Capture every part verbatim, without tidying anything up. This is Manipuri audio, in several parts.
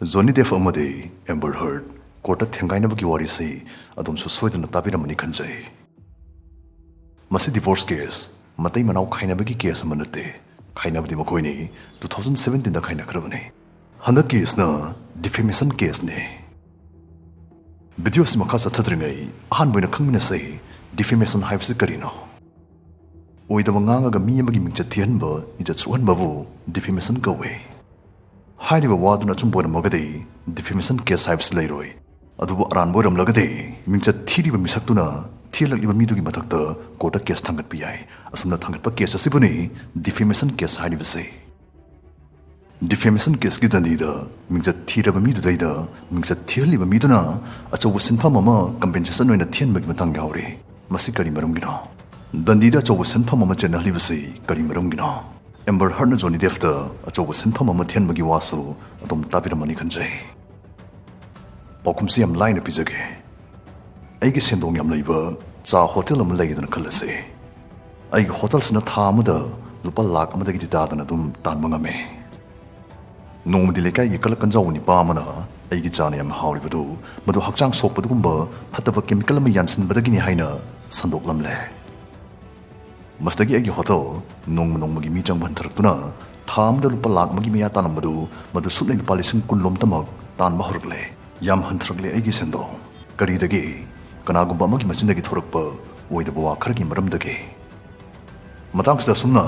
ꯖꯣꯅꯤ ꯗꯦꯞ ꯑꯃꯗꯤ ꯑꯦꯝꯕꯔ ꯍꯔꯗ ꯀꯣꯔꯠꯇ ꯊꯦꯡꯒꯥꯏꯅꯕꯒꯤ ꯋꯥꯔꯤꯁꯤ ꯑꯗꯣꯝꯁꯨ ꯁꯣꯏꯗꯅ ꯇꯥꯕꯤꯔꯝꯃꯅꯤ ꯈꯟꯖꯩ꯫ ꯃꯁꯤ ꯗꯤꯚꯣꯔꯁ ꯀꯦꯁ, ꯃꯇꯩ ꯃꯅꯥꯎ ꯈꯥꯏꯅꯕꯒꯤ ꯀꯦꯁ ꯑꯃ ꯅꯠꯇꯦ꯫ ꯈꯥꯏꯅꯕꯗꯤ ꯃꯈꯣꯏꯅꯤ ꯇꯨ ꯊꯥꯎꯖꯟ ꯁꯚꯦꯟꯇꯤꯟꯗ ꯈꯥꯏꯅꯈ꯭ꯔꯕꯅꯤ꯫ ꯍꯟꯗꯛ ꯀꯦꯁꯅ ꯗꯤꯐꯦꯃꯦꯁꯟ ꯀꯦꯁꯅꯤ꯫ ꯚꯤꯗꯤꯑꯣꯁꯤ ꯃꯈꯥ ꯆꯠꯊꯗ꯭ꯔꯤꯉꯩ ꯑꯍꯥꯟꯕ ꯑꯣꯏꯅ ꯈꯪꯃꯤꯟꯅꯁꯤ, ꯗꯤꯐꯦꯃꯦꯁꯟ ꯍꯥꯏꯕꯁꯤ ꯀꯔꯤꯅꯣ? ꯑꯣꯏꯗꯕ ꯉꯥꯡꯉꯒ ꯃꯤ ꯑꯃꯒꯤ ꯃꯤꯡꯆꯠ ꯊꯤꯍꯟꯕ, ꯏꯖꯠ ꯁꯣꯛꯍꯟꯕꯕꯨ ꯗꯤꯐꯦꯃꯦꯁꯟ ꯀꯧꯏ꯫ ꯍꯥꯏꯔꯤꯕ ꯋꯥꯗꯨꯅ ꯑꯆꯨꯝꯕ ꯑꯣꯏꯔꯝꯃꯒꯗꯤ ꯗꯤꯐꯦꯃꯦꯁꯟ ꯀꯦꯁ ꯍꯥꯏꯕꯁꯤ ꯂꯩꯔꯣꯏ꯫ ꯑꯗꯨꯕꯨ ꯑꯔꯥꯟꯕ ꯑꯣꯏꯔꯝꯂꯒꯗꯤ ꯃꯤꯡꯆꯠ ꯊꯤꯔꯤꯕ ꯃꯤꯁꯛꯇꯨꯅ ꯊꯤꯍꯜꯂꯛꯂꯤꯕ ꯃꯤꯗꯨꯒꯤ ꯃꯊꯛꯇ ꯀꯣꯔꯠꯇ ꯀꯦꯁ ꯊꯥꯡꯒꯠꯄ ꯌꯥꯏ꯫ ꯑꯁꯨꯝꯅ ꯊꯥꯡꯒꯠꯄ ꯀꯦꯁ ꯑꯁꯤꯕꯨꯅꯤ ꯗꯤꯐꯦꯃꯦꯁꯟ ꯀꯦꯁ ꯍꯥꯏꯔꯤꯕꯁꯤ꯫ ꯗꯤꯐꯦꯃꯦꯁꯟ ꯀꯦꯁꯀꯤ ꯗꯟꯗꯤꯗ ꯃꯤꯡꯆꯠ ꯊꯤꯔꯕ ꯃꯤꯗꯨꯗꯩꯗ ꯃꯤꯡꯆꯠ ꯊꯤꯍꯜꯂꯤꯕ ꯃꯤꯗꯨꯅ ꯑꯆꯧꯕ ꯁꯦꯟꯐꯝ ꯑꯃ ꯀꯝꯄꯦꯟꯁꯦꯁꯟ ꯑꯣꯏꯅ ꯊꯤꯍꯟꯕꯒꯤ ꯃꯇꯥꯡ ꯌꯥꯎꯔꯤ꯫ ꯃꯁꯤ ꯀꯔꯤ ꯃꯔꯝꯒꯤꯅꯣ? ꯗꯟꯗꯤꯗ ꯑꯆꯧꯕ ꯁꯦꯟꯐꯝ ꯑꯃ ꯆꯦꯟꯅꯍꯜꯂꯤꯕꯁꯤ ꯀꯔꯤ ꯃꯔꯝꯒꯤꯅꯣ? ꯑꯦꯝꯕꯔ ꯍꯔꯗꯅ ꯖꯣꯅꯤ ꯗꯦꯞꯇ ꯑꯆꯧꯕ ꯁꯦꯟꯐꯝ ꯑꯃ ꯊꯤꯍꯟꯕꯒꯤ ꯋꯥꯁꯨ ꯑꯗꯨꯝ ꯇꯥꯕꯤꯔꯝꯃꯅꯤ ꯈꯟꯖꯩ꯫ ꯄꯥꯎꯈꯨꯝꯁꯤ ꯌꯥꯝ ꯂꯥꯏꯅ ꯄꯤꯖꯒꯦ꯫ ꯑꯩꯒꯤ ꯁꯦꯟꯗꯣꯡ ꯌꯥꯝ ꯂꯩꯕ ꯆꯥ ꯍꯣꯇꯦꯜ ꯑꯃ ꯂꯩꯒꯦꯗꯅ ꯈꯜꯂꯁꯤ꯫ ꯑꯩꯒꯤ ꯍꯣꯇꯦꯜꯁꯤꯅ ꯊꯥ ꯑꯃꯗ ꯂꯨꯄꯥ ꯂꯥꯈ ꯑꯃꯗꯒꯤꯗꯤ ꯇꯥꯗꯅ ꯑꯗꯨꯝ ꯇꯥꯟꯕ ꯉꯝꯃꯦ꯫ ꯅꯣꯡꯃꯗꯤ ꯂꯩꯀꯥꯏꯒꯤ ꯀꯂꯛ ꯀꯟꯖꯥꯎꯕ ꯅꯤꯄꯥ ꯑꯃꯅ ꯑꯩꯒꯤ ꯆꯥꯅ ꯌꯥꯝꯅ ꯍꯥꯎꯔꯤꯕꯗꯨ ꯃꯗꯨ ꯍꯛꯆꯥꯡ ꯁꯣꯛꯄꯗꯨꯒꯨꯝꯕ ꯐꯠꯇꯕ ꯀꯦꯃꯤꯀꯦꯜ ꯑꯃ ꯌꯥꯟꯁꯤꯟꯕꯗꯒꯤꯅꯤ ꯍꯥꯏꯅ ꯁꯟꯗꯣꯛꯂꯝꯂꯦ꯫ ꯃꯁꯤꯗꯒꯤ ꯑꯩꯒꯤ ꯍꯣꯇꯦꯜ ꯅꯣꯡꯃ ꯅꯣꯡꯃꯒꯤ ꯃꯤ ꯆꯪꯕ ꯍꯟꯊꯔꯛꯇꯨꯅ ꯊꯥ ꯑꯃꯗ ꯂꯨꯄꯥ ꯂꯥꯈ ꯑꯃꯒꯤ ꯃꯌꯥ ꯇꯥꯜꯂꯝꯕꯗꯨ ꯃꯗꯨ ꯁꯨꯞꯅ ꯂꯨꯄꯥ ꯂꯤꯁꯤꯡ ꯀꯨꯟ ꯂꯣꯝꯇꯃꯛ ꯇꯥꯟꯕ ꯍꯧꯔꯛꯂꯦ꯫ ꯌꯥꯝ ꯍꯟꯊꯔꯛꯂꯦ ꯑꯩꯒꯤ ꯁꯦꯟꯗꯣꯡ꯫ ꯀꯔꯤꯗꯒꯤ? ꯀꯅꯥꯒꯨꯝꯕ ꯑꯃꯒꯤ ꯃꯆꯤꯟꯗꯒꯤ ꯊꯣꯔꯛꯄ ꯑꯣꯏꯗꯕ ꯋꯥ ꯈꯔꯒꯤ ꯃꯔꯝꯗꯒꯤ꯫ ꯃꯇꯥꯡꯁꯤꯗ ꯑꯁꯨꯝꯅ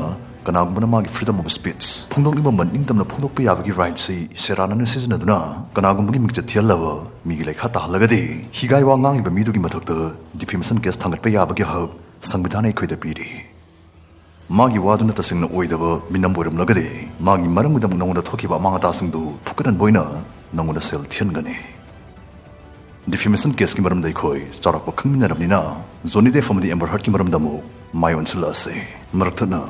ꯀꯅꯥꯒꯨꯝꯕꯅ ꯃꯥꯒꯤ freedom of speech, ꯐꯣꯡꯗꯣꯛꯅꯤꯡꯕ ꯃꯅꯤꯡꯇꯝꯅ ꯐꯣꯡꯗꯣꯛꯄ ꯌꯥꯕꯒꯤ rightꯁꯤ ꯁꯦꯔꯥꯟꯅꯅ ꯁꯤꯖꯤꯟꯅꯗꯨꯅ ꯀꯅꯥꯒꯨꯝꯕꯒꯤ ꯃꯤꯡꯆꯠ ꯊꯤꯍꯜꯂꯕ, ꯃꯤꯒꯤ ꯂꯩꯈꯥ ꯇꯥꯍꯜꯂꯒꯗꯤ ꯍꯤꯒꯥꯏ ꯋꯥ ꯉꯥꯡꯂꯤꯕ ꯃꯤꯗꯨꯒꯤ ꯃꯊꯛꯇ defamation case ꯊꯥꯡꯒꯠꯄ ꯌꯥꯕꯒꯤ ꯍꯛ ꯁꯪꯕꯤꯙꯥꯟꯅ ꯑꯩꯈꯣꯏꯗ ꯄꯤꯔꯤ꯫ ꯃꯥꯒꯤ ꯋꯥꯗꯨꯅ ꯇꯁꯦꯡꯅ ꯑꯣꯏꯗꯕ ꯃꯤꯅꯝ ꯑꯣꯏꯔꯝꯂꯒꯗꯤ ꯃꯥꯒꯤ ꯃꯔꯝꯒꯤꯗꯃꯛ ꯅꯉꯣꯟꯗ ꯊꯣꯛꯈꯤꯕ ꯑꯃꯥꯡ ꯑꯇꯥꯁꯤꯡꯗꯨ ꯐꯨꯀꯠꯍꯟꯕ ꯑꯣꯏꯅ ꯅꯉꯣꯟꯗ ꯁꯦꯜ ꯊꯤꯍꯟꯒꯅꯤ꯫ Defamation caseꯀꯤ ꯃꯔꯝꯗ ꯑꯩꯈꯣꯏ ꯆꯥꯎꯔꯥꯛꯄ ꯈꯪꯃꯤꯟꯅꯔꯕꯅꯤꯅ ꯖꯣꯅꯤ ꯗꯦꯞ ꯑꯃꯗꯤ ꯑꯦꯝꯕꯔ ꯍꯔꯗꯀꯤ ꯃꯔꯝꯗ ꯑꯃꯨꯛ ꯃꯥꯏ ꯑꯣꯟꯁꯤꯜꯂꯛꯑꯁꯤ꯫ ꯃꯔꯛ ꯊꯠꯅ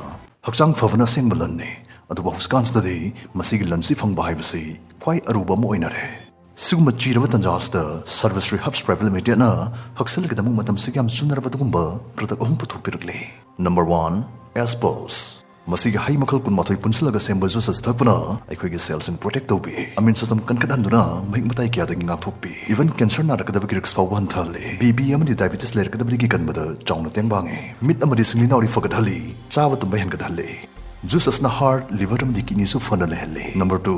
ꯍꯛꯆꯥꯡ ꯐꯕꯅ ꯑꯁꯦꯡꯕ ꯂꯟꯅꯤ, ꯑꯗꯨꯕꯨ ꯍꯧꯖꯤꯛꯀꯥꯟꯁꯤꯗꯗꯤ ꯃꯁꯤꯒꯤ ꯂꯟꯁꯤ ꯐꯪꯕ ꯍꯥꯏꯕꯁꯤ ꯈ꯭ꯋꯥꯏ ꯑꯔꯨꯕ ꯑꯃ ꯑꯣꯏꯅꯔꯦ꯫ ꯁꯤꯒꯨꯝꯕ ꯆꯤꯔꯕ ꯇꯥꯟꯖꯥ ꯑꯁꯤꯗ Service Rehabs Private Limitedꯅ ꯍꯛꯁꯦꯜꯒꯤꯗꯃꯛ ꯃꯇꯝꯁꯤꯒ ꯌꯥꯝ ꯆꯨꯅꯔꯕ ꯑꯗꯨꯒꯨꯝꯕ product ꯑꯍꯨꯝ ꯄꯨꯊꯣꯛꯄꯤꯔꯛꯂꯤ꯫ Number one, Aspos꯫ ꯃꯁꯤꯒꯤ ꯍꯩ ꯃꯈꯜ ꯀꯨꯟꯃꯥꯊꯣꯏ ꯄꯨꯟꯁꯤꯜꯂꯒ ꯁꯦꯝꯕ ꯖꯨꯁ ꯑꯁꯤ ꯊꯛꯄꯅ ꯑꯩꯈꯣꯏꯒꯤ ꯁꯦꯜꯁꯤꯡ ꯄ꯭ꯔꯣꯇꯦꯛ ꯇꯧꯕꯤ, ꯏꯃ꯭ꯌꯨꯟ ꯁꯤꯁꯇꯦꯝ ꯀꯟꯈꯠꯍꯟꯗꯨꯅ ꯃꯍꯤꯛ ꯃꯇꯥꯏ ꯀꯌꯥꯗꯒꯤ ꯉꯥꯛꯊꯣꯛꯄꯤ, ꯏꯚꯟ ꯀꯦꯟꯁꯔ ꯅꯥꯔꯛꯀꯗꯕꯒꯤ ꯔꯤꯁꯛ ꯐꯥꯎꯕ ꯍꯟꯊꯍꯜꯂꯤ, ꯕꯤ ꯄꯤ ꯑꯃꯗꯤ ꯗꯥꯏꯕꯤꯇꯤꯁ ꯂꯩꯔꯛꯀꯗꯕꯗꯒꯤ ꯀꯟꯕꯗ ꯆꯥꯎꯅ ꯇꯦꯡꯕꯥꯡꯉꯤ, ꯃꯤꯠ ꯑꯃꯗꯤ ꯁꯤꯡꯂꯤ ꯅꯥꯎꯔꯤ ꯐꯒꯠꯍꯜꯂꯤ, ꯆꯥꯕ ꯇꯨꯝꯕ ꯍꯦꯟꯒꯠꯍꯜꯂꯤ꯫ ꯖꯨꯁ ꯑꯁꯤꯅ ꯍꯥꯔꯠ, ꯂꯤꯚꯔ ꯑꯃꯗꯤ ꯀꯤꯗꯅꯤꯁꯨ ꯐꯅ ꯂꯩꯍꯜꯂꯤ꯫ ꯅꯝꯕꯔ ꯇꯨ,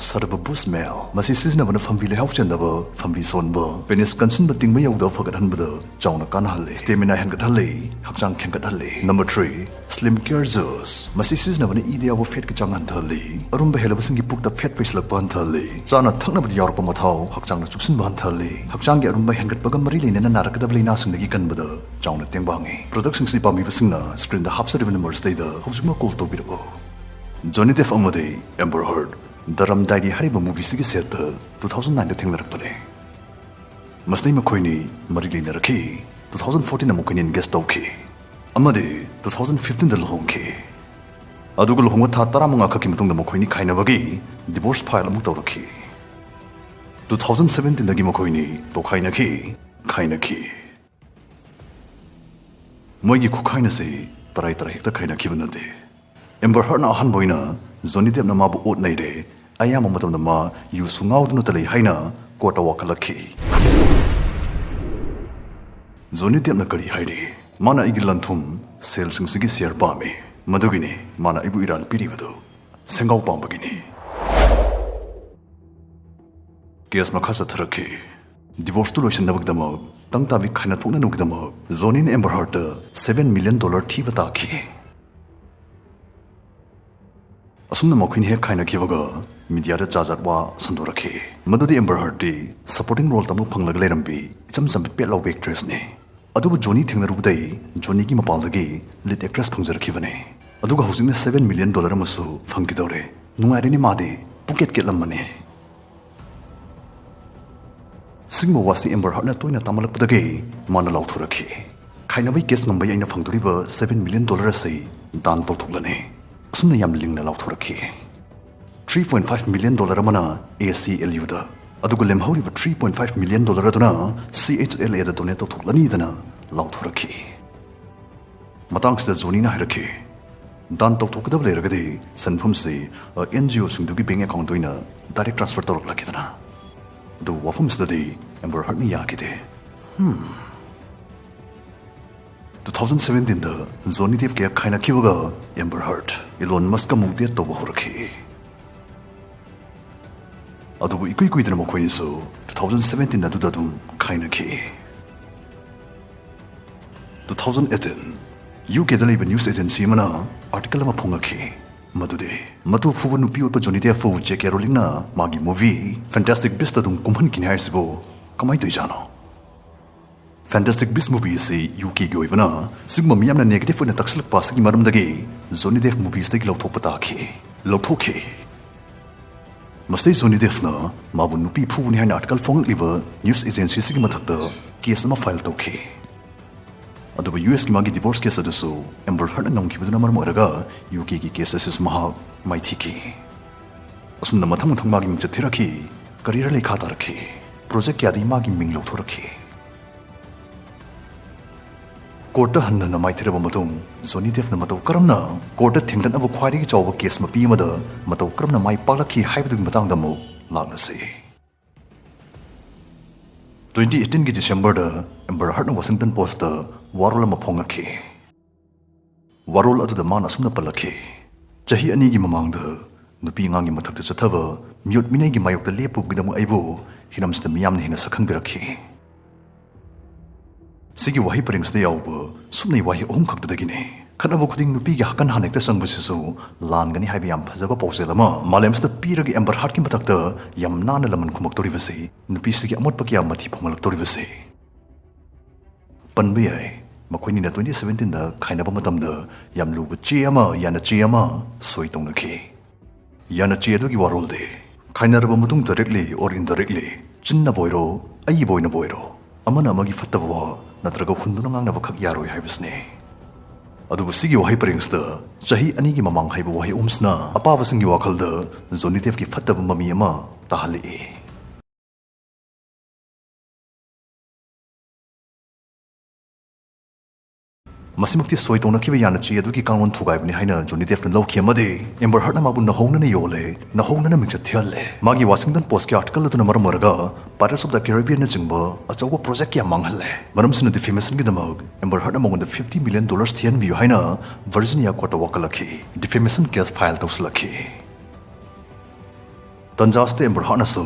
ꯁꯔꯕ ꯕꯨꯁ ꯃꯦꯜ꯫ ꯃꯁꯤ ꯁꯤꯖꯤꯟꯅꯕꯅ ꯐꯝꯕꯤ ꯂꯩꯍꯥꯎ ꯆꯦꯟꯗꯕ, ꯐꯝꯕꯤ ꯁꯣꯟꯕ, ꯄꯦꯅꯤꯁ ꯀꯟꯁꯤꯟꯕ ꯇꯤꯡꯕ ꯌꯧꯗꯕ ꯐꯒꯠꯍꯟꯕꯗ ꯆꯥꯎꯅ ꯀꯥꯟꯅꯍꯜꯂꯤ, ꯁ꯭ꯇꯦꯃꯤꯅꯥ ꯍꯦꯟꯒꯠꯍꯜꯂꯤ, ꯍꯛꯆꯥꯡ ꯈꯦꯡꯒꯠꯍꯜꯂꯤ꯫ ꯅꯝꯕꯔ ꯊ꯭ꯔꯤ, ꯁ꯭ꯂꯤꯝ ꯀꯤꯌꯔ ꯖꯨꯁ꯫ ꯃꯁꯤ ꯁꯤꯖꯤꯟꯅꯕꯅ ꯏꯗ ꯌꯥꯎꯕ ꯐꯦꯠꯀꯤ ꯆꯥꯡ ꯍꯟꯊꯍꯜꯂꯤ, ꯑꯔꯨꯝꯕ ꯍꯦꯜꯂꯕꯁꯤꯡꯒꯤ ꯄꯨꯛꯇ ꯐꯦꯠ ꯄꯩꯁꯤꯜꯂꯛꯄ ꯍꯟꯊꯍꯜꯂꯤ, ꯆꯥꯅ ꯊꯛꯅꯕꯗ ꯌꯥꯎꯔꯛꯄ ꯃꯊꯥꯎ ꯍꯛꯆꯥꯡꯗ ꯆꯨꯞꯁꯤꯟꯕ ꯍꯟꯊꯍꯜꯂꯤ, ꯍꯛꯆꯥꯡꯒꯤ ꯑꯔꯨꯝꯕ ꯍꯦꯟꯒꯠꯄꯒ ꯃꯔꯤ ꯂꯩꯅꯅ ꯅꯥꯔꯛꯀꯗꯕ ꯂꯥꯏꯅꯥꯁꯤꯡꯗꯒꯤ ꯀꯟꯕꯗ ꯆꯥꯎꯅ ꯇꯦꯡꯕꯥꯡꯉꯤ꯫ ꯄ꯭ꯔꯗꯛꯁꯤꯡꯁꯤ ꯄꯥꯝꯕꯤꯕꯁꯤꯡꯅ ꯁ꯭ꯀ꯭ꯔꯤꯟꯗ ꯍꯥꯞꯆꯔꯤꯕ ꯅꯝꯕꯔꯁꯤꯗꯩꯗ ꯍꯧꯖꯤꯛꯃꯛ ꯀꯣꯜ ꯇꯧꯕꯤꯔꯛꯎ꯫ ꯖꯣꯅꯤ ꯗꯦꯞ ꯑꯃꯗꯤ ꯑꯦꯝꯕꯔ ꯍꯔꯗ, ꯗ ꯔꯝ ꯗꯥꯏꯔꯤ ꯍꯥꯏꯔꯤꯕ ꯃꯨꯚꯤꯁꯤꯒꯤ ꯁꯦꯠꯇ ꯇꯨ ꯊꯥꯎꯖꯟ ꯅꯥꯏꯟꯗ ꯊꯦꯡꯅꯔꯛꯄꯅꯤ꯫ ꯃꯁꯤꯗꯩ ꯃꯈꯣꯏꯅꯤ ꯃꯔꯤ ꯂꯩꯅꯔꯛꯈꯤ꯫ ꯇꯨ ꯊꯥꯎꯖꯟ ꯐꯣꯔꯇꯤꯟꯗ ꯃꯈꯣꯏꯅꯤ ꯑꯦꯡꯒꯦꯖ ꯇꯧꯈꯤ ꯑꯃꯗꯤ ꯇꯨ ꯊꯥꯎꯖꯟ ꯐꯤꯐꯇꯤꯟꯗ ꯂꯨꯍꯣꯡꯈꯤ꯫ ꯑꯗꯨꯒ ꯂꯨꯍꯣꯡꯕ ꯊꯥ ꯇꯔꯥꯃꯉꯥ ꯈꯛꯀꯤ ꯃꯇꯨꯡꯗ ꯃꯈꯣꯏꯅꯤ ꯈꯥꯏꯅꯕꯒꯤ ꯗꯤꯚꯣꯔꯁ ꯐꯥꯏꯜ ꯑꯃꯨꯛ ꯇꯧꯔꯛꯈꯤ꯫ ꯇꯨ ꯊꯥꯎꯖꯟ ꯁꯕꯦꯟꯇꯤꯟꯗꯒꯤ ꯃꯈꯣꯏꯅꯤ ꯇꯣꯈꯥꯏꯅꯈꯤ, ꯈꯥꯏꯅꯈꯤ꯫ ꯃꯣꯏꯒꯤ ꯈꯨꯈꯥꯏꯅꯁꯤ ꯇꯔꯥꯏ ꯇꯔꯥꯏ ꯍꯦꯛꯇ ꯈꯥꯏꯅꯈꯤꯕ ꯅꯠꯇꯦ꯫ ꯑꯦꯝꯕꯔ ꯍꯔꯗꯅ ꯑꯍꯥꯟꯕ ꯑꯣꯏꯅ ꯖꯣꯅꯤ ꯗꯦꯞꯅ ꯃꯥꯕꯨ ꯑꯣꯠ ꯅꯩꯔꯦ, ꯑꯌꯥꯝꯕ ꯃꯇꯝꯗ ꯃꯥ ꯌꯨꯁꯨ ꯉꯥꯎꯗꯨꯅꯇ ꯂꯩ ꯍꯥꯏꯅ ꯀꯣꯔꯠꯇ ꯋꯥꯀꯠꯂꯛꯈꯤ꯫ ꯖꯣꯅꯤ ꯗꯦꯞꯅ ꯀꯔꯤ ꯍꯥꯏꯔꯤ? ꯃꯥꯅ ꯑꯩꯒꯤ ꯂꯟꯊꯨꯝ, ꯁꯦꯜꯁꯤꯡꯁꯤꯒꯤ ꯁꯤꯌꯔ ꯄꯥꯝꯃꯤ, ꯃꯗꯨꯒꯤꯅꯤ ꯃꯥꯅ ꯑꯩꯕꯨ ꯏꯔꯥꯜ ꯄꯤꯔꯤꯕꯗꯨ꯫ ꯁꯦꯡꯒꯥꯎ ꯄꯥꯝꯕꯒꯤꯅꯤ꯫ ꯀꯦꯁ ꯃꯈꯥ ꯆꯠꯊꯔꯛꯈꯤ꯫ ꯗꯤꯚꯣꯔꯁꯇꯨ ꯂꯣꯏꯁꯤꯟꯅꯕꯒꯤꯗꯃꯛ, ꯇꯪ ꯇꯥꯕꯤ ꯈꯥꯏꯅ ꯊꯣꯛꯅꯅꯕꯒꯤꯗꯃꯛ ꯖꯣꯅꯤꯅ ꯑꯦꯝꯕꯔ ꯍꯔꯗꯇ ꯁꯕꯦꯟ ꯃꯤꯂꯤꯌꯟ ꯗꯣꯂꯔ ꯊꯤꯕ ꯇꯥꯈꯤ꯫ ꯑꯁꯨꯝꯅ ꯃꯈꯣꯏꯅ ꯍꯦꯛ ꯈꯥꯏꯅꯈꯤꯕꯒ ꯃꯤꯗꯤꯌꯥꯗ ꯖꯥꯠ ꯖꯥꯠ ꯋꯥ ꯁꯟꯗꯣꯔꯛꯈꯤ꯫ ꯃꯗꯨꯗꯤ ꯑꯦꯝꯕꯔ ꯍꯔꯗꯇꯤ ꯁꯄꯣꯔꯇꯤꯡ ꯔꯣꯜ ꯇꯝꯕ ꯐꯪꯂꯒ ꯂꯩꯔꯝꯕꯤ ꯏꯆꯝ ꯆꯝꯕꯤ ꯄꯦꯠ ꯂꯥꯎꯕꯤ ꯑꯦꯛꯇ꯭ꯔꯦꯁꯅꯤ꯫ ꯑꯗꯨꯕꯨ ꯖꯣꯅꯤ ꯊꯦꯡꯅꯔꯨꯕꯗꯩ ꯖꯣꯅꯤꯒꯤ ꯃꯄꯥꯜꯗꯒꯤ ꯂꯤꯗ ꯑꯦꯛꯇ꯭ꯔꯦꯁ ꯐꯪꯖꯔꯛꯈꯤꯕꯅꯤ꯫ ꯑꯗꯨꯒ ꯍꯧꯖꯤꯛꯅ ꯁꯕꯦꯟ ꯃꯤꯂꯤꯌꯟ ꯗꯣꯂꯔ ꯑꯃꯁꯨ ꯐꯪꯈꯤꯗꯧꯔꯦ꯫ ꯅꯨꯡꯉꯥꯏꯔꯦꯅꯦ ꯃꯥꯗꯤ, ꯄꯨꯡꯀꯦꯠ ꯀꯦꯠꯂꯝꯃꯅꯤ꯫ ꯁꯤꯒꯨꯝꯕ ꯋꯥꯁꯤ ꯑꯦꯝꯕꯔ ꯍꯔꯗꯅ ꯇꯣꯏꯅ ꯇꯥꯃꯜꯂꯛꯄꯗꯒꯤ ꯃꯥꯅ ꯂꯥꯎꯊꯣꯔꯛꯈꯤ, "ꯈꯥꯏꯅꯕꯩ ꯀꯦꯁ ꯉꯝꯕꯩ ꯑꯩꯅ ꯐꯪꯗꯣꯔꯤꯕ ꯁꯕꯦꯟ ꯃꯤꯂꯤꯌꯟ ꯗꯣꯂꯔ ꯑꯁꯤ ꯗꯥꯟ ꯇꯧꯊꯣꯛꯂꯅꯤ"꯫ ꯑꯁꯨꯝꯅ ꯌꯥꯝ ꯂꯤꯡꯅ ꯂꯥꯎꯊꯣꯔꯛꯈꯤ꯫ Three point five million dollar ꯑꯃꯅ ꯑꯦ ꯁꯤ ꯑꯦꯜ ꯌꯨꯗ, ꯑꯗꯨꯒ ꯂꯦꯝꯍꯧꯔꯤꯕ three point five million dollar ꯑꯗꯨꯅ ꯁꯤ ꯑꯩꯆ ꯑꯦꯜ ꯑꯦꯗ ꯗꯣꯅꯦꯠ ꯇꯧꯊꯣꯛꯂꯅꯤꯗꯅ ꯂꯥꯎꯊꯣꯔꯛꯈꯤ꯫ ꯃꯇꯥꯡꯁꯤꯗ ꯖꯣꯅꯤꯅ ꯍꯥꯏꯔꯛꯈꯤ, ꯗꯥꯟ ꯇꯧꯊꯣꯛꯀꯗꯕ ꯂꯩꯔꯒꯗꯤ ꯁꯦꯟꯐꯝꯁꯤ ꯑꯦꯟ ꯖꯤ ꯑꯣꯁꯤꯡꯗꯨꯒꯤ ꯕꯦꯡ ꯑꯦꯀꯥꯎꯟꯗ ꯑꯣꯏꯅ ꯗꯥꯏꯔꯦꯛ ꯇ꯭ꯔꯥꯟꯁꯐꯔ ꯇꯧꯔꯛꯂꯒꯦꯗꯅ꯫ ꯑꯗꯨ ꯋꯥꯐꯝꯁꯤꯗꯗꯤ ꯑꯦꯝꯕꯔ ꯍꯔꯠꯅ ꯌꯥꯈꯤꯗꯦ꯫ ꯇꯨ ꯊꯥꯎꯖꯟ ꯁꯕꯦꯟꯇꯤꯟꯗ ꯖꯣꯅꯤ ꯗꯦꯞꯀ ꯈꯥꯏꯅꯈꯤꯕꯒ ꯑꯦꯝꯕꯔ ꯍꯔꯠ ꯏꯂꯣꯟ ꯃꯁꯛꯀ ꯑꯃꯨꯛ ꯗꯦꯠ ꯇꯧꯕ ꯍꯧꯔꯛꯈꯤ꯫ ꯑꯗꯨꯕꯨ ꯏꯀꯨꯏ ꯀꯨꯏꯗꯅ ꯃꯈꯣꯏꯅꯤꯁꯨ ꯇꯨ ꯊꯥꯎꯖꯟ ꯁꯕꯦꯟꯇꯤꯟ ꯑꯗꯨꯗ ꯑꯗꯨꯝ ꯈꯥꯏꯅꯈꯤ꯫ ꯇꯨ ꯊꯥꯎꯖꯟ ꯑꯩꯠꯇꯤꯟ, ꯌꯨ ꯀꯦꯗ ꯂꯩꯕ ꯅ꯭ꯌꯨꯁ ꯑꯦꯖꯦꯟꯁꯤ ꯑꯃꯅ ꯑꯥꯔꯇꯤꯀꯜ ꯑꯃ ꯐꯣꯡꯉꯛꯈꯤ, ꯃꯗꯨꯗꯤ ꯃꯇꯨ ꯐꯨꯕ ꯅꯨꯄꯤ ꯑꯣꯠꯄ ꯖꯣꯅꯤ ꯗꯦꯞꯄꯨ ꯖꯦ ꯀꯦ ꯔꯣꯂꯤꯡꯅ ꯃꯥꯒꯤ ꯃꯨꯚꯤ ꯐꯦꯟꯇꯥꯁꯇꯤꯛ ꯕꯤꯁꯇ ꯑꯗꯨꯝ ꯀꯨꯝꯍꯟꯈꯤꯅꯤ ꯍꯥꯏꯔꯤꯁꯤꯕꯨ ꯀꯃꯥꯏꯅ ꯇꯧꯔꯤꯖꯥꯠꯅꯣ? ꯐꯦꯟꯇꯥꯁꯇꯤꯛ ꯕꯤꯁ ꯃꯨꯚꯤ ꯑꯁꯤ ꯌꯨ ꯀꯦꯒꯤ ꯑꯣꯏꯕꯅ ꯁꯤꯒꯨꯝꯕ ꯃꯤꯌꯥꯝꯅ ꯅꯦꯒꯦꯇꯤꯚ ꯑꯣꯏꯅ ꯇꯛꯁꯤꯜꯂꯛꯄ ꯑꯁꯤꯒꯤ ꯃꯔꯝꯗꯒꯤ ꯖꯣꯅꯤ ꯗꯦꯞ ꯃꯨꯚꯤꯁꯇꯒꯤ ꯂꯧꯊꯣꯛꯄ ꯇꯥꯈꯤ, ꯂꯧꯊꯣꯛꯈꯤ꯫ ꯃꯁꯤꯗꯩ ꯖꯣꯅꯤ ꯗꯦꯞꯅ ꯃꯥꯕꯨ ꯅꯨꯄꯤ ꯐꯨꯕꯅꯤ ꯍꯥꯏꯅ ꯑꯥꯔꯇꯤꯀꯜ ꯐꯣꯡꯂꯛꯂꯤꯕ ꯅ꯭ꯌꯨꯁ ꯑꯦꯖꯦꯟꯁꯤꯁꯤꯒꯤ ꯃꯊꯛꯇ ꯀꯦꯁ ꯑꯃ ꯐꯥꯏꯜ ꯇꯧꯈꯤ꯫ ꯑꯗꯨꯕꯨ ꯌꯨ ꯑꯦꯁꯀꯤ ꯃꯥꯒꯤ ꯗꯤꯚꯣꯔꯁ ꯀꯦꯁ ꯑꯗꯨꯁꯨ ꯑꯦꯝꯕꯔ ꯍꯔꯠꯅ ꯉꯝꯈꯤꯕꯗꯨꯅ ꯃꯔꯝ ꯑꯣꯏꯔꯒ ꯌꯨ ꯀꯦꯒꯤ ꯀꯦꯁ ꯑꯁꯤꯁꯨ ꯃꯍꯥꯛ ꯃꯥꯏꯊꯤꯈꯤ꯫ ꯑꯁꯨꯝꯅ ꯃꯊꯪ ꯃꯊꯪ ꯃꯥꯒꯤ ꯃꯤꯡꯆꯠ ꯊꯤꯔꯛꯈꯤ, ꯀꯔꯤꯌꯔ ꯂꯩꯈꯥ ꯇꯥꯔꯛꯈꯤ, ꯄ꯭ꯔꯣꯖꯦꯛ ꯀꯌꯥꯗꯒꯤ ꯃꯥꯒꯤ ꯃꯤꯡ ꯂꯧꯊꯣꯔꯛꯈꯤ꯫ ꯀꯣꯔꯠꯇ ꯍꯟꯅ ꯍꯟꯅ ꯃꯥꯏꯊꯤꯔꯕ ꯃꯇꯨꯡ ꯖꯣꯅꯤ ꯗꯦꯞꯅ ꯃꯇꯧ ꯀꯔꯝꯅ ꯀꯣꯔꯠꯇ ꯊꯦꯡꯅꯅꯕ ꯈ꯭ꯋꯥꯏꯗꯒꯤ ꯆꯥꯎꯕ ꯀꯦꯁ ꯃꯄꯤ ꯑꯃꯗ ꯃꯇꯧ ꯀꯔꯝꯅ ꯃꯥꯏ ꯄꯥꯛꯂꯛꯈꯤ ꯍꯥꯏꯕꯗꯨꯒꯤ ꯃꯇꯥꯡꯗ ꯑꯃꯨꯛ ꯂꯥꯛꯂꯁꯤ꯫ ꯇ꯭ꯋꯦꯟꯇꯤ ꯑꯩꯠꯇꯤꯟꯒꯤ ꯗꯤꯁꯦꯝꯕꯔꯗ ꯑꯦꯝꯕꯔ ꯍꯔꯠꯅ ꯋꯥꯁꯤꯡꯇꯟ ꯄꯣꯁꯇ ꯋꯥꯔꯣꯜ ꯑꯃ ꯐꯣꯡꯉꯛꯈꯤ꯫ ꯋꯥꯔꯣꯜ ꯑꯗꯨꯗ ꯃꯥꯅ ꯑꯁꯨꯝꯅ ꯄꯜꯂꯛꯈꯤ, "ꯆꯍꯤ ꯑꯅꯤꯒꯤ ꯃꯃꯥꯡꯗ ꯅꯨꯄꯤ ꯑꯉꯥꯡꯒꯤ ꯃꯊꯛꯇ ꯆꯠꯊꯕ ꯃꯤꯑꯣꯠ ꯃꯤꯅꯩꯒꯤ ꯃꯥꯌꯣꯛꯇ ꯂꯦꯞꯄꯨꯕꯒꯤꯗꯃꯛ ꯑꯩꯕꯨ ꯍꯤꯔꯝꯁꯤꯗ ꯃꯤꯌꯥꯝꯅ ꯍꯦꯟꯅ ꯁꯛꯈꯪꯕꯤꯔꯛꯈꯤ꯫ ꯁꯤꯒꯤ ꯋꯥꯍꯩ ꯄꯔꯦꯡꯁꯤꯗ ꯌꯥꯎꯕ ꯁꯨꯞꯅꯩ ꯋꯥꯍꯩ ꯑꯍꯨꯝ ꯈꯛꯇꯗꯒꯤꯅꯤ꯫ ꯈꯠꯅꯕ ꯈꯨꯗꯤꯡ ꯅꯨꯄꯤꯒꯤ ꯍꯛꯀꯟ ꯍꯥꯟꯅ ꯍꯦꯛꯇ ꯆꯪꯕꯁꯤꯁꯨ ꯂꯥꯟꯒꯅꯤ ꯍꯥꯏꯕ ꯌꯥꯝ ꯐꯖꯕ ꯄꯥꯎꯖꯦꯜ ꯑꯃ ꯃꯥꯂꯦꯝꯁꯤꯗ ꯄꯤꯔꯒ ꯑꯦꯝꯕꯔ ꯍꯥꯔꯠꯀꯤ ꯃꯊꯛꯇ ꯌꯥꯝ ꯅꯥꯟꯅ ꯂꯃꯟ ꯈꯨꯝꯃꯛꯇꯧꯔꯤꯕꯁꯤ, ꯅꯨꯄꯤꯁꯤꯒꯤ ꯑꯃꯣꯠꯄ ꯀꯌꯥ ꯃꯊꯤ ꯐꯣꯡꯍꯜꯂꯛꯇꯧꯔꯤꯕꯁꯤ꯫ ꯄꯟꯕ ꯌꯥꯏ, ꯃꯈꯣꯏꯅꯤꯅ ꯇ꯭ꯋꯦꯟꯇꯤ ꯁꯕꯦꯟꯇꯤꯟꯗ ꯈꯥꯏꯅꯕ ꯃꯇꯝꯗ ꯌꯥꯝ ꯂꯨꯕ ꯆꯦ ꯑꯃ, ꯌꯥꯅ ꯆꯦ ꯑꯃ ꯁꯣꯏ ꯇꯧꯅꯈꯤ꯫ ꯌꯥꯅ ꯆꯦ ꯑꯗꯨꯒꯤ ꯋꯥꯔꯣꯜꯗꯤ ꯈꯥꯏꯅꯔꯕ ꯃꯇꯨꯡ directly or indirectly, ꯆꯤꯟꯅꯕ ꯑꯣꯏꯔꯣ, ꯑꯏꯕ ꯑꯣꯏꯅꯕ ꯑꯣꯏꯔꯣ, ꯑꯃꯅ ꯑꯃꯒꯤ ꯐꯠꯇꯕ ꯋꯥ ꯅꯠꯇ꯭ꯔꯒ ꯍꯨꯟꯗꯨꯅ ꯉꯥꯡꯅꯕꯈꯛ ꯌꯥꯔꯣꯏ ꯍꯥꯏꯕꯁꯤꯅꯤ꯫ ꯑꯗꯨꯕꯨ ꯁꯤꯒꯤ ꯋꯥꯍꯩ ꯄꯔꯦꯡꯁꯤꯗ ꯆꯍꯤ ꯑꯅꯤꯒꯤ ꯃꯃꯥꯡ ꯍꯥꯏꯕ ꯋꯥꯍꯩ ꯑꯍꯨꯝꯁꯤꯅ ꯑꯄꯥꯕꯁꯤꯡꯒꯤ ꯋꯥꯈꯜꯗ ꯖꯣꯅꯤ ꯗꯦꯞꯀꯤ ꯐꯠꯇꯕ ꯃꯃꯤ ꯑꯃ ꯇꯥꯍꯜꯂꯛꯏ꯫ ꯃꯁꯤꯃꯛꯇꯤ ꯁꯣꯏ ꯇꯧꯅꯈꯤꯕ ꯌꯥꯅ ꯆꯦ ꯑꯗꯨꯒꯤ ꯀꯥꯡꯂꯣꯟ ꯊꯨꯒꯥꯏꯕꯅꯤ ꯍꯥꯏꯅ ꯖꯣꯅꯤ ꯗꯦꯞꯅ ꯂꯧꯈꯤ ꯑꯃꯗꯤ ꯑꯦꯝꯕꯔ ꯍꯔꯠꯅ ꯃꯥꯕꯨ ꯅꯧꯍꯧꯅꯅ ꯌꯣꯜꯂꯦ, ꯅꯧꯍꯧꯅꯅ ꯃꯤꯡꯆꯠ ꯊꯤꯍꯜꯂꯦ꯫ ꯃꯥꯒꯤ ꯋꯥꯁꯤꯡꯇꯟ ꯄꯣꯁꯀꯤ ꯑꯥꯔꯇꯤꯀꯜ ꯑꯗꯨꯅ ꯃꯔꯝ ꯑꯣꯏꯔꯒ Pirates of the Caribbeanꯅꯆꯤꯡꯕ ꯑꯆꯧꯕ ꯄ꯭ꯔꯣꯖꯦꯛ ꯀꯌꯥ ꯃꯥꯡꯍꯜꯂꯦ꯫ ꯃꯔꯝꯁꯤꯅ ꯗꯤꯐꯦꯃꯦꯁꯟꯒꯤꯗꯃꯛ ꯑꯦꯝꯕꯔ ꯍꯔꯠꯅ ꯃꯉꯣꯟꯗ fifty million dollars ꯊꯤꯍꯟꯕꯤꯌꯨ ꯍꯥꯏꯅ ꯚꯔꯖꯤꯅꯤꯌꯥ ꯀꯣꯔꯠꯇ ꯋꯥꯀꯠꯂꯛꯈꯤ꯫ ꯗꯤꯐꯦꯃꯦꯁꯟ case file ꯇꯧꯁꯤꯜꯂꯛꯈꯤ꯫ ꯇꯟꯖꯥ ꯑꯁꯤꯗ ꯑꯦꯝꯕꯔ ꯍꯔꯠꯅꯁꯨ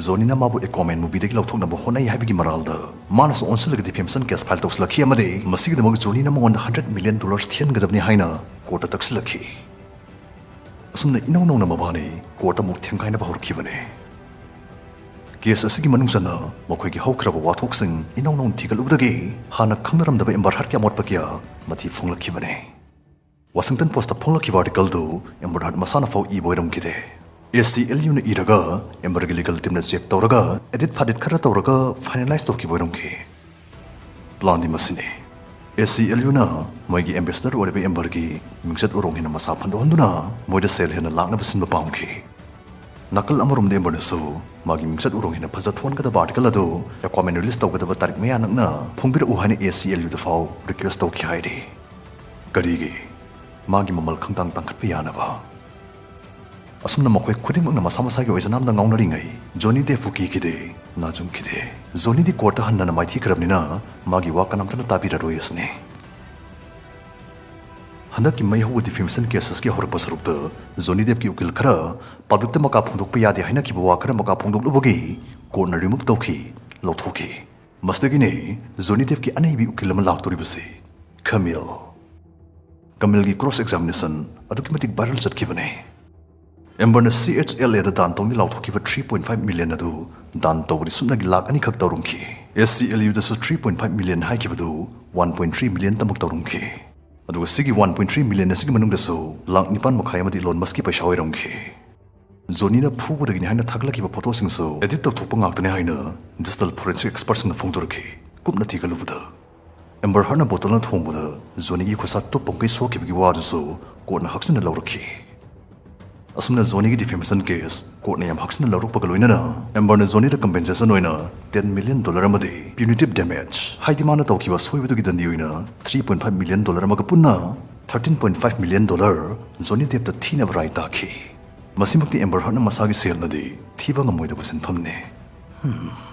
ꯖꯣꯅꯤꯅ ꯃꯥꯕꯨ ꯑꯦꯀ꯭ꯋꯥꯃꯦꯟ ꯃꯨꯚꯤꯗꯒꯤ ꯂꯧꯊꯣꯛꯅꯕ ꯍꯣꯠꯅꯩ ꯍꯥꯏꯕꯒꯤ ꯃꯔꯥꯜꯗ ꯃꯥꯅꯁꯨ ꯑꯣꯟꯁꯤꯜꯂꯒ ꯗꯤꯐꯦꯃꯦꯁꯟ ꯀꯦꯁ ꯐꯥꯏꯜ ꯇꯧꯁꯤꯜꯂꯛꯈꯤ ꯑꯃꯗꯤ ꯃꯁꯤꯒꯤꯗꯃꯛ ꯖꯣꯅꯤꯅ ꯃꯉꯣꯟꯗ hundred million dollars ꯊꯤꯍꯟꯒꯗꯕꯅꯤ ꯍꯥꯏꯅ ꯀꯣꯔꯠꯇ ꯇꯛꯁꯤꯜꯂꯛꯈꯤ꯫ ꯑꯁꯨꯝꯅ ꯏꯅꯧ ꯅꯧꯅ ꯃꯕꯥꯅꯤ ꯀꯣꯔꯠꯇ ꯑꯃꯨꯛ ꯊꯦꯡꯒꯥꯏꯅꯕ ꯍꯧꯔꯛꯈꯤꯕꯅꯤ꯫ ꯀꯦꯁ ꯑꯁꯤꯒꯤ ꯃꯅꯨꯡ ꯆꯟꯅ ꯃꯈꯣꯏꯒꯤ ꯍꯧꯈ꯭ꯔꯕ ꯋꯥꯊꯣꯛꯁꯤꯡ ꯏꯅꯧ ꯅꯧꯅ ꯊꯤꯒꯠꯂꯨꯕꯗꯒꯤ ꯍꯥꯟꯅ ꯈꯪꯅꯔꯝꯗꯕ ꯑꯦꯝꯕꯔ ꯍꯔꯠꯀꯤ ꯑꯃꯣꯠꯄ ꯀꯌꯥ ꯃꯊꯤ ꯐꯣꯡꯂꯛꯈꯤꯕꯅꯤ꯫ ꯋꯥꯁꯤꯡꯇꯟ ꯄꯣꯁꯇ ꯐꯣꯡꯂꯛꯈꯤꯕ ꯑꯥꯔꯇꯤꯀꯜꯗꯨ ꯑꯦꯝꯕꯔ ꯍꯔꯠ ꯃꯁꯥꯅ ꯐꯥꯎ ꯏꯕ ꯑꯣꯏꯔꯝꯈꯤꯗꯦ꯫ ꯑꯦ ꯁꯤ ꯑꯦꯜ ꯌꯨꯅ ꯏꯔꯒ ꯑꯦꯝꯕꯔꯒꯤ ꯂꯤꯒꯜ ꯇꯤꯝꯅ ꯆꯦꯛ ꯇꯧꯔꯒ ꯑꯦꯗꯤꯠ ꯐꯥꯗꯤꯠ ꯈꯔ ꯇꯧꯔꯒ ꯐꯥꯏꯅꯦꯂꯥꯏꯁ ꯇꯧꯈꯤꯕ ꯑꯣꯏꯔꯝꯈꯤ꯫ ꯄ꯭ꯂꯥꯟꯗꯤ ꯃꯁꯤꯅꯤ꯫ ꯑꯦ ꯁꯤ ꯑꯦꯜ ꯌꯨꯅ ꯃꯣꯏꯒꯤ ꯑꯦꯝꯕꯦꯁꯦꯗꯔ ꯑꯣꯏꯔꯤꯕ ꯑꯦꯝꯕꯔꯒꯤ ꯃꯤꯡꯆꯠ ꯎꯔꯣꯡ ꯍꯦꯟꯅ ꯃꯁꯥ ꯐꯟꯗꯣꯛꯍꯟꯗꯨꯅ ꯃꯣꯏꯗ ꯁꯦꯜ ꯍꯦꯟꯅ ꯂꯥꯛꯅꯕ ꯁꯤꯟꯕ ꯄꯥꯝꯈꯤ꯫ ꯅꯥꯀꯜ ꯑꯃꯔꯣꯝꯗ ꯑꯦꯝꯕꯔꯅꯁꯨ ꯃꯥꯒꯤ ꯃꯤꯡꯆꯠ ꯎꯔꯣꯡ ꯍꯦꯟꯅ ꯐꯖꯊꯣꯛꯍꯟꯒꯗꯕ ꯑꯥꯔꯇꯤꯀꯜ ꯑꯗꯨ ꯑꯦꯀ꯭ꯋꯥꯃꯦꯟ ꯔꯤꯂꯤꯁ ꯇꯧꯒꯗꯕ ꯇꯥꯔꯤꯛ ꯃꯌꯥ ꯅꯛꯅ ꯐꯣꯡꯕꯤꯔꯛꯎ ꯍꯥꯏꯅ ꯑꯦ ꯁꯤ ꯑꯦꯜ ꯌꯨꯗ ꯐꯥꯎ ꯔꯤꯀ꯭ꯋꯦꯁ ꯇꯧꯈꯤ ꯍꯥꯏꯔꯤ꯫ ꯀꯔꯤꯒꯤ? ꯃꯥꯒꯤ ꯃꯃꯜ ꯈꯪꯇꯥꯡ ꯇꯥꯡꯈꯠꯄ ꯌꯥꯅꯕ꯫ ꯑꯁꯨꯝꯅ ꯃꯈꯣꯏ ꯈꯨꯗꯤꯡꯃꯛꯅ ꯃꯁꯥ ꯃꯁꯥꯒꯤ ꯑꯣꯏꯖꯅꯥꯝꯗ ꯉꯥꯎꯅꯔꯤꯉꯩ ꯖꯣꯅꯤ ꯗꯦꯞꯄꯨ ꯀꯤꯈꯤꯗꯦ, ꯅꯥꯆꯨꯝꯈꯤꯗꯦ꯫ ꯖꯣꯅꯤꯗꯤ ꯀꯣꯔꯠꯇ ꯍꯟꯗꯅ ꯃꯥꯏꯊꯤꯈ꯭ꯔꯕꯅꯤꯅ ꯃꯥꯒꯤ ꯋꯥ ꯀꯅꯥꯝꯇꯅ ꯇꯥꯕꯤꯔꯔꯣꯏ ꯑꯁꯤꯅꯤ꯫ ꯍꯟꯗꯛꯀꯤ ꯃꯩ ꯍꯧꯕ ꯗꯤꯐꯦꯃꯦꯁꯟ ꯀꯦꯁꯦꯁꯀꯤ ꯍꯧꯔꯛꯄ ꯁꯔꯨꯛꯇ ꯖꯣꯅꯤ ꯗꯦꯞꯀꯤ ꯎꯀꯤꯜ ꯈꯔ ꯄꯕ꯭ꯂꯤꯛꯇ ꯃꯀꯥ ꯐꯣꯡꯗꯣꯛꯄ ꯌꯥꯗꯦ ꯍꯥꯏꯅꯈꯤꯕ ꯋꯥ ꯈꯔ ꯃꯀꯥ ꯐꯣꯡꯗꯣꯛꯂꯨꯕꯒꯤ ꯀꯣꯔꯠꯅ ꯔꯤꯃꯨꯚ ꯇꯧꯈꯤ, ꯂꯧꯊꯣꯛꯈꯤ꯫ ꯃꯁꯤꯗꯒꯤꯅꯤ ꯖꯣꯅꯤ ꯗꯦꯞꯀꯤ ꯑꯅꯩꯕꯤ ꯎꯀꯤꯜ ꯑꯃ ꯂꯥꯛꯇꯣꯔꯤꯕꯁꯤ, ꯀꯃꯤꯜ꯫ ꯀꯃꯤꯜꯒꯤ ꯀ꯭ꯔꯣꯁ ꯑꯦꯛꯖꯥꯃꯤꯅꯦꯁꯟ ꯑꯗꯨꯛꯀꯤ ꯃꯇꯤꯛ ꯚꯥꯏꯔꯦꯜ ꯆꯠꯈꯤꯕꯅꯤ꯫ ꯑꯦꯝꯕꯔꯅ ꯁꯤ ꯑꯩꯆ ꯑꯦꯜ ꯑꯦꯗ ꯗꯥꯟ ꯇꯧꯅꯤ ꯂꯥꯎꯊꯣꯛꯈꯤꯕ three point five million ꯑꯗꯨ ꯗꯥꯟ ꯇꯧꯕꯗꯤ ꯁꯨꯞꯅꯒꯤ ꯂꯥꯛ ꯑꯅꯤꯈꯛ ꯇꯧꯔꯝꯈꯤ꯫ ꯑꯦꯁ ꯁꯤ ꯑꯦꯜ ꯌꯨꯗꯁꯨ three point five million ꯍꯥꯏꯈꯤꯕꯗꯨ one point three million ꯇꯃꯛ ꯇꯧꯔꯝꯈꯤ꯫ ꯑꯗꯨꯒ ꯁꯤꯒꯤ one point three million ꯑꯁꯤꯒꯤ ꯃꯅꯨꯡꯗꯁꯨ ꯂꯥꯛ ꯅꯤꯄꯥꯟ ꯃꯈꯥꯏ ꯑꯃꯗꯤ ꯏꯂꯣꯟ ꯃꯁꯀꯤ ꯄꯩꯁꯥ ꯑꯣꯏꯔꯝꯈꯤ꯫ ꯖꯣꯅꯤꯅ ꯐꯨꯕꯗꯒꯤꯅꯤ ꯍꯥꯏꯅ ꯊꯥꯒꯠꯂꯛꯈꯤꯕ ꯐꯣꯇꯣꯁꯤꯡꯁꯨ ꯑꯦꯗꯤꯠ ꯇꯧꯊꯣꯛꯄ ꯉꯥꯛꯇꯅꯤ ꯍꯥꯏꯅ ꯗꯤꯖꯤꯇꯦꯜ ꯐꯣꯔꯦꯟꯁꯤꯛ ꯑꯦꯛꯁꯄꯔꯠꯁꯤꯡꯅ ꯐꯣꯡꯗꯣꯔꯛꯈꯤ꯫ ꯀꯨꯞꯅ ꯊꯤꯒꯠꯂꯨꯕꯗ ꯑꯦꯝꯕꯔ ꯍꯔꯠꯅ ꯕꯣꯇꯜꯅ ꯊꯣꯡꯕꯗ ꯖꯣꯅꯤꯒꯤ ꯈꯨꯠꯁꯥ ꯇꯨꯞ ꯄꯨꯝꯈꯩ ꯁꯣꯛꯈꯤꯕꯒꯤ ꯋꯥꯗꯨꯁꯨ ꯀꯣꯔꯠꯅ ꯍꯛꯆꯤꯟꯅ ꯂꯧꯔꯛꯈꯤ꯫ ꯑꯁꯨꯝꯅ ꯖꯣꯅꯤꯒꯤ ꯗꯤꯐꯦꯃꯦꯁꯟ ꯀꯦꯁ ꯀꯣꯔꯠꯅ ꯌꯥꯝ ꯍꯛꯆꯤꯟꯅ ꯂꯧꯔꯛꯄꯒ ꯂꯣꯏꯅꯅ ꯑꯦꯝꯕꯔꯅ ꯖꯣꯅꯤꯗ ꯀꯝꯄꯦꯟꯁꯦꯁꯟ ꯑꯣꯏꯅ ꯇꯦꯟ ꯃꯤꯂꯤꯌꯟ ꯗꯣꯂꯔ ꯑꯃꯗꯤ ꯄ꯭ꯌꯨꯅꯤꯇꯤꯚ ꯗꯦꯃꯦꯖ, ꯍꯥꯏꯗꯤ ꯃꯥꯅ ꯇꯧꯈꯤꯕ ꯁꯣꯏꯕꯗꯨꯒꯤ ꯗꯟꯗꯤ ꯑꯣꯏꯅ three point five million dollar ꯑꯃꯒ ꯄꯨꯟꯅ thirteen point five million dollar Johnny ꯗꯦꯞꯇ ꯊꯤꯅꯕ ꯔꯥꯏ ꯇꯥꯈꯤ꯫ ꯃꯁꯤꯃꯛꯇꯤ ꯑꯦꯝꯕꯔ ꯍꯔꯠꯅ ꯃꯁꯥꯒꯤ ꯁꯦꯜꯅꯗꯤ ꯊꯤꯕ ꯉꯝꯃꯣꯏꯗꯕ ꯁꯦꯟꯐꯝꯅꯤ꯫ ꯍꯝ꯫